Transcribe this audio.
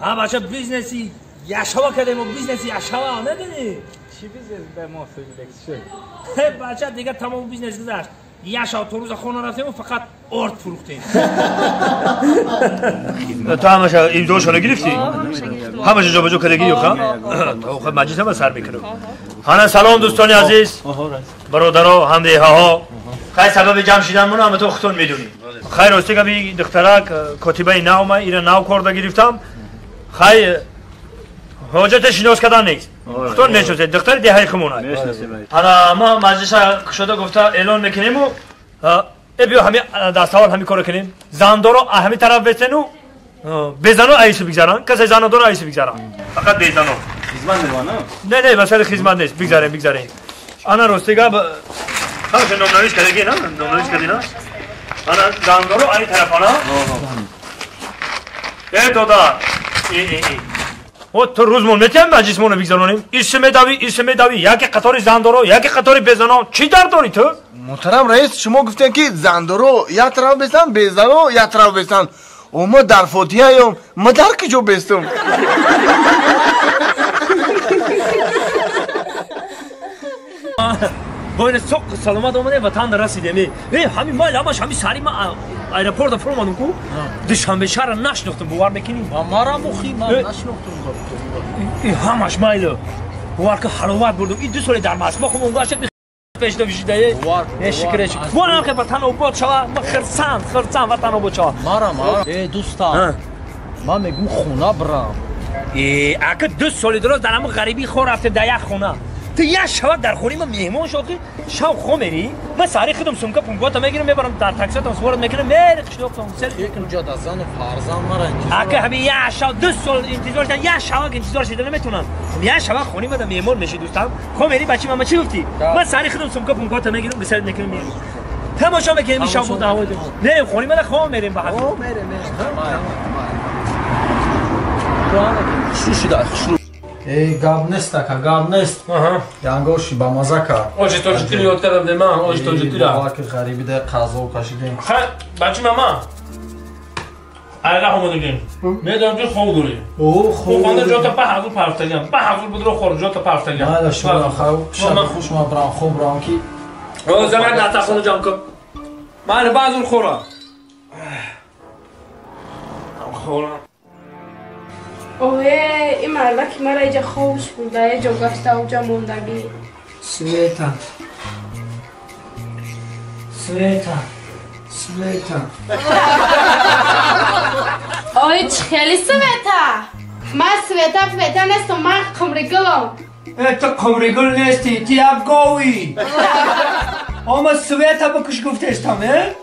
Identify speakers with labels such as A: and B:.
A: ها بچه بیزنسی یشوا کردیم و بیزنسی یشوا ندونی
B: چی بیزنس به ما شد؟
A: بچه دیگه تمام بیزنس گذشت. یشوا تو روز خونه رفتیم و فقط آرد فروختیم. تو همش امضاشو گرفتی؟ همش جابجا کردی یا خب؟ خب مجلس هم سر میکنم. حالا سلام دوستان عزیز، برادرها، همدیه‌ها. خیر سبب جمع شدنمون هم تو خودتون میدونی. خیر راستی گفت دخترک کاتبه نو ما اینا نو کارده گرفتم. خیر حاجت شناس کردن نیست. خودتون میشناسید دختر دههای خمونه. حالا ما مجلس شده گفته اعلان میکنیم و بیا همین دستاول همین کارو کنیم. زندارو همین طرف بزنو بزنو ایسو بگذارن. کسی زندارو ایسو بگذارن. فقط بزنو.
B: خدمت نه
A: نه نه مسئله خدمت نیست. بگذاریم بگذاریم. انا راستی گفت همش نامنویس کردی نه؟ نامنویس کردی نه؟ انا زندارو این طرف انا. ای دادا ای ای ای او تو روزمون میتیم مجلسمون رو بگذارونیم. ایسه میدوی ایسه میدوی یکی قطار زندارو یکی قطار بزنو. چی در داری تو؟
C: محترم رئیس شما گفتن که زندارو یک طرف بزن بزنو یک طرف بزن. و ما در فوتیه ایم ما در کجا بستم؟
A: باید سوق سلامت آمده وطن رسیدیم. همین مایل همش همین سری ما аэропорт фуромадам ку душанбе шаҳра нашинохтам бовар мекунӣ?
D: Марам охи ман нашинохтам.
A: Ҳамаш майло бовар ки ҳаловат бурдум. Ин 2 соли дар Москва хум онгаша пешда бишидае. Не шукр шукр. Вонам ки ватан обод шава, ма хирсанд хирсанд ватан обод шава.
D: Марам э дӯстам ман мегум хона брам.
A: Э ака 2 соли дуроз дар ҳамон ғарибӣ хор рафтем дар як хона. Ту як шава дар хонаи ма меҳмон шод ки шав хо мерӣ. Ман сари худам сумка пункота мегирам мебарам дар таксиатон сворат мекунам мери қишлоқтон сел мекунам.
D: Куҷо да зану фарзанд мара интизор.
A: Ака ҳамин як шав 2 сол интизор шудан як шава интизор шида наметонам. Як шава хонаи ма да меҳмон мешӣ дӯстам. Хо мерӣ бачи мама чӣ гуфтӣ? Ман сари худам сумка пункота мегирам гусел мекунам мерӣ. Тамошо мекунем ин шав бо даҳвои. Не хонаи ма да хо мерем ба ҳам.
D: Хо мерем мерем. Хушу шуда хушу. Эй, гап нест ака, гап нест. Янгоши ба маза кард.
A: Оҷи тоҷикиро ёд кардам де ман, оҷи тоҷикиро.
D: Бовар ки ғариби де қазо кашидем.
A: Хай, бачи мама. Айра омадагим. Медонам ки хоб дорӣ.
D: О, хоб.
A: Хонда ҷота па ҳазур парфтагам. Па ҳазур будро хор ҷота парфтагам.
D: Майла шумо хав, шаб хуш ман брам хоб брам ки.
A: О, заман натахону ҷам кун. Майла баъзур хора. Хора.
E: Ое, ин мардаки мара иҷа хобш бурда, иҷо гашта уҷа мондагӣ.
A: Света. Света. Света.
E: Ой, чӣ хели Света? Ман Света Света нестам, ман Қумригулам.
A: Э, ту Қумригул нестӣ, ту як говӣ. Ома Света бикуш гуфтестам, э?